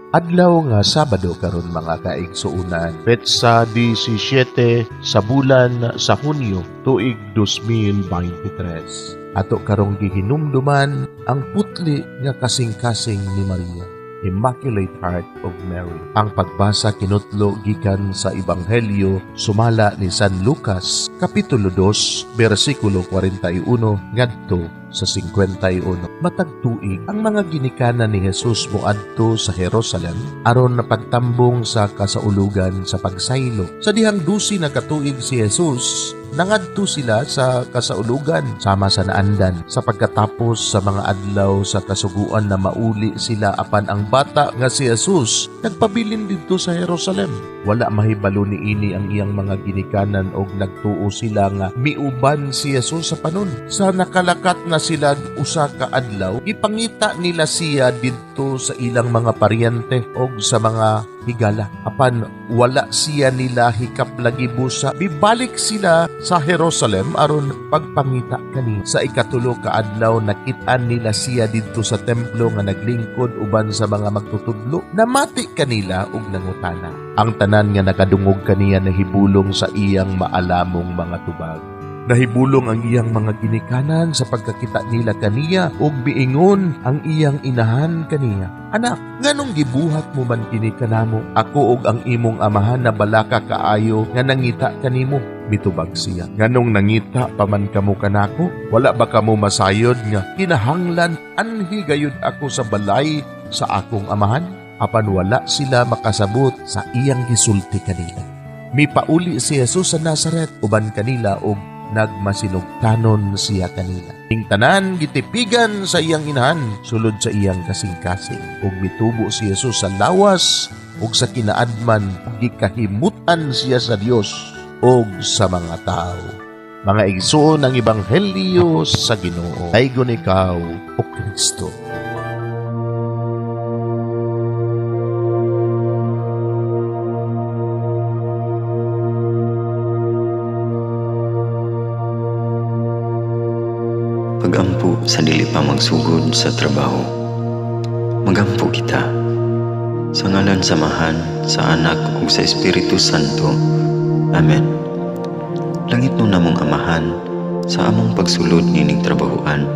Adlaw nga Sabado karon, mga kaigsuonan. Petsa 17 sa bulan sa Hunyo, tuig 2023. Ato karong gihinumduman ang putli nga kasing-kasing ni Maria, Immaculate Heart of Mary. Ang pagbasa kinutlo gikan sa Ebanghelyo sumala ni San Lucas, Kapitulo 2, bersikulo 41 ngadto sa 51. Matag tuig, ang mga ginikanan ni Jesus moadto sa Jerusalem aron na pagtambong sa kasaulugan sa pagsaylo. Sa dihang 12 na katuig si Jesus, nangadto sila sa kasaulugan sama sa naandan. Sa pagkatapos sa mga adlaw sa kasuguan na mauli sila, apan ang bata nga si Jesus nagpabilin didto sa Jerusalem. Wala mahibalo niini ang iyang mga ginikanan og nagtuo sila nga miuban si Jesus sa panon. Sa nakalakat na sila usa ka adlaw, gipangita nila siya didto sa ilang mga paryente og sa mga higala. Apan wala siya nila hikap lagi busa. Bibalik sila sa Jerusalem aron pagpangita kani. Sa ikatulo ka adlaw, nakit-an nila siya didto sa templo nga naglingkod uban sa mga magtutudlo. Namati kanila og nangutana. Ang tanan nga nakadungog kaniya nahibulong sa iyang maalamong mga tubag. Nahibulong ang iyang mga ginikanan sa pagkakita nila kaniya ug miingon ang iyang inahan kaniya, "Anak, nganong gibuhat mo man kini kanamo? Ako ug ang imong amahan nabalaka kaayo nga nangita kanimo." Mitubag siya, "Nganong nangita pa man kamo kanako? Wala ba kamo masayod nga kinahanglan anhi gayud ako sa balay sa akong amahan?" Apan wala sila makasabot sa iyang gisulti kanila. Mipauli si Jesus sa Nazaret uban kanila og nagmasinugtanon siya kanila. Ing tanan gitipigan sa iyang inahan sulod sa iyang kasing-kasing. Ug mitubo si Jesus sa lawas ug sa kinaadman, gikahimutan siya sa Dios ug sa mga tao. Mga igsoon, ang ebanghelyo sa Ginoo. Daygon ikaw, o Kristo. Pagampo sa dili pa magsugod sa trabaho. Magampo kita. Sa ngalan sa Amahan, sa Anak ug sa Espiritu Santo. Amen. Langitnon namong Amahan, sa among pagsulod nining trabahoan,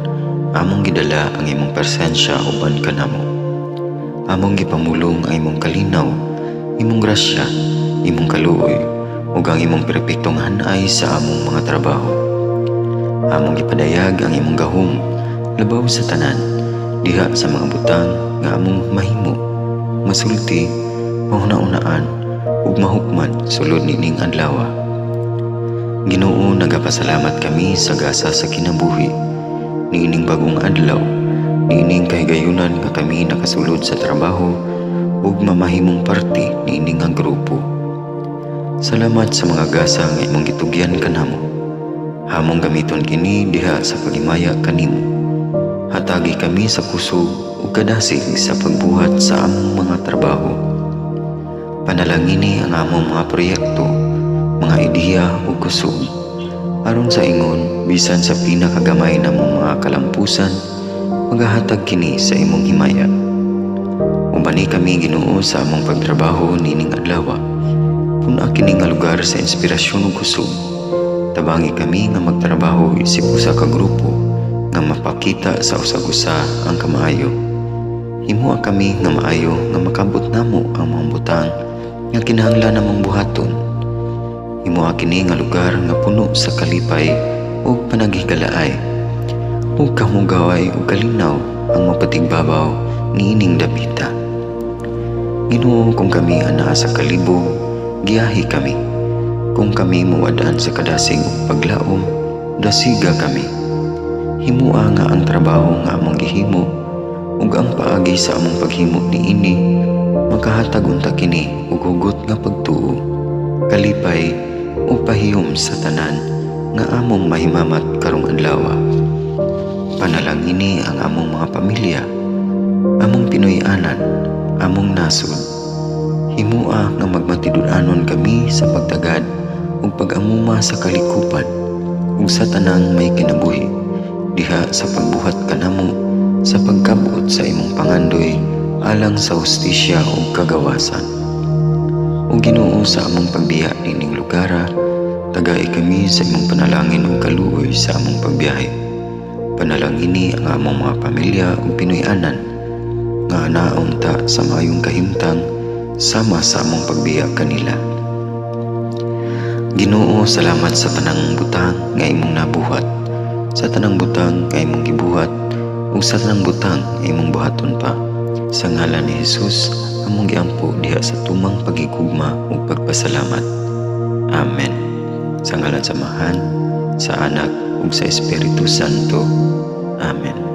among gidala ang imong presensya uban kanamo. Among gipamulong ang imong kalinaw, imong grasya, imong kaluoy, ug ang imong perpektong hanay sa among mga trabaho. Among gipadayag ang imong gahom labaw sa tanan diha sa mga butang nga among mahimo, masulti, mahuna-unaan ug mahukman sulod nining adlaw. Ginoo, nagapasalamat kami sa gasa sa kinabuhi niining bagong adlaw, niining kahigayunan nga kami nakasulod sa trabaho ug mamahimong parte niini nga grupo. Salamat sa mga gasa nga imong gitugyan kanamo. Among gamiton kini diha sa paghimaya kanimo. Hatagi kami sa kusog ug kadasig sa pagbuhat sa among mga trabaho. Panalangini ang among mga proyekto, mga ideya ug kusog. Aron sa ingon, bisan sa pinakagamay namong mga kalampusan, magahatag kini sa imong himaya. Ubani kami, Ginoo, sa among pagtrabaho nining adlaw. Pun-a kini nga lugar sa inspirasyon ug kusog. Tabangi kami nga magtrabaho isip usa ka grupo nga mapakita sa usag-usa ang kamaayo. Himoa kami nga maayo nga makabot namo ang mga butang nga kinahanglan namong buhaton. Himoa kini nga lugar nga puno sa kalipay ug panaghigalaay. Ug kahugaway ug kalinaw ang mapatigbabaw niining dapita. Ginoo, kung kami anaa sa kalibog, giyahi kami. Kung kami muwad-an sa kadasig ug paglaom, dasiga kami. Himua nga ang trabaho nga among gihimo ug ang paagi sa among paghimo niini makahatag unta kini og hugot nga pagtuo, kalipay ug pahiyom sa tanan nga among mahimamat karong adlaw. Panalangini ang among mga pamilya, among Pinoy-anan, among nasod. Himua nga magmatinud-anon kami sa pagtagad ug pag-amuma sa kalikupan ug sa tanang may kinabuhi diha sa pagbuhat kanamo sa pagkabot sa imong pangandoy Alang sa hustisya ug kagawasan. O Ginoo, sa among pagbiya nining lugara, tagai kami sa imong panalangin ug kaluoy sa among pagbiyahe. Panalangini ang among mga pamilya ug Pinoy-anan nga anaon ta sa maayong kahimtang sama sa among pagbiya kanila. Ginoo, salamat sa tanang butang nga imong nabuhat, sa tanang butang nga imong gibuhat, ug sa tanang butang nga imong buhaton pa. Sa ngalan ni Jesus, among giampo diha sa tumang paghigugma ug pagpasalamat. Amen. Sa ngalan sa Amahan, sa Anak, ug sa Espiritu Santo. Amen.